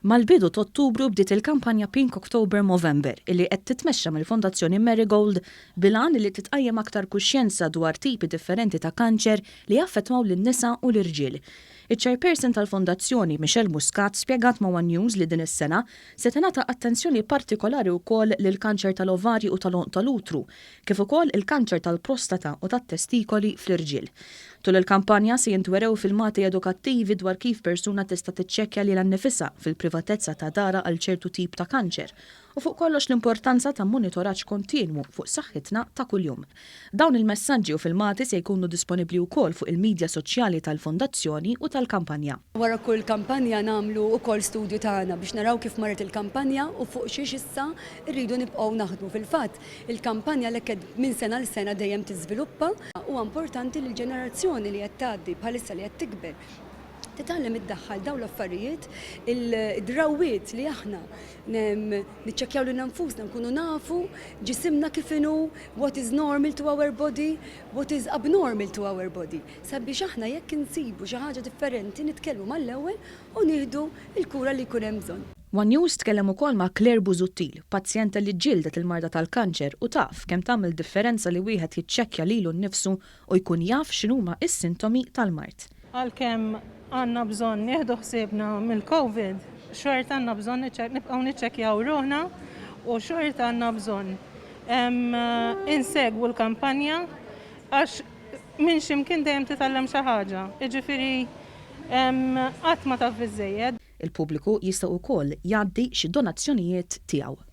Mal-bidu t'Ottubru bdiet il-kampanja Pink October Movember illi qed titmexxa mill-Fondazzjoni Marigold bil-għan li titqajjem aktar kuxjenza dwar tipi differenti ta' kanċer li jaffettwaw lin-nisa u l-irġiel. Iċ-Chairperson tal-Fondazzjoni, Michelle Muscat, spjegat ma' one News li din is-sena se tingħata attenzjoni partikolari wkoll lill-kanċer tal-ovarji u tal-għonq tal-utru, kif ukoll il-kanċer tal-prostata u tat-testikoli fl-irġiel. Tul il-kampanja se jintwerew filmati edukattivi dwar kif persuna tista' tiċċekkja lilha nnifisha fil-privatezza ta' darha għal ċertu tip ta' kanċer u fuq kollox l-importanza ta' monitoraġġ kontinwu fuq saħħitna ta' kuljum. Dawn il-messaġġi u filmati se jkunu disponibbli wkoll fuq il-midja soċjali tal-Fondazzjoni u tal-kampanja. Wara kull kampanja nagħmlu wkoll studju tagħna biex naraw kif marret il-kampanja u fuq xiex issa rridu nibqgħu naħdmu. Fil-fatt, Il-kampanja għalhekk qed minn sena għal sena dejjem tiżviluppa. Huwa importanti li l-ġenerazzjoni li qed tgħaddi bħalissa li qed tikber titgħallem iddaħħal dawn l-affarijiet, id-drawwiet li aħna niċċekkjaw lilna nfusna, nkunu nafu ġisimna kif inhu, what is normal to our body, what is abnormal to our body. Sabiex aħna jekk insibu xi ħaġa differenti nitkellmu mal-ewwel u nieħdu l-kura li jkun hemm bżonn. One News tkellem ukoll ma' Claire Busuttil, pazjenta li ġġieldet il-marda tal-kanċer u taf kemm tagħmel differenza li wieħed jiċċekkja lilu nnifsu u jkun jaf x'inhuma s-sintomi tal-mard. Għalkemm għandna bżonn nieħdu ħsiebna mill-Covid, xorta għandna bżonn nibqgħu niċċekkjaw ruħna u xorta għandna bżonn insegwu l-kampanja għax minn xi mkien dejjem titgħallem xi ħaġa. Jiġifieri qatt ma taf biżżejjed. Il-pubbliku jista' ukoll jgħaddi xi donazzjonijiet tiegħu.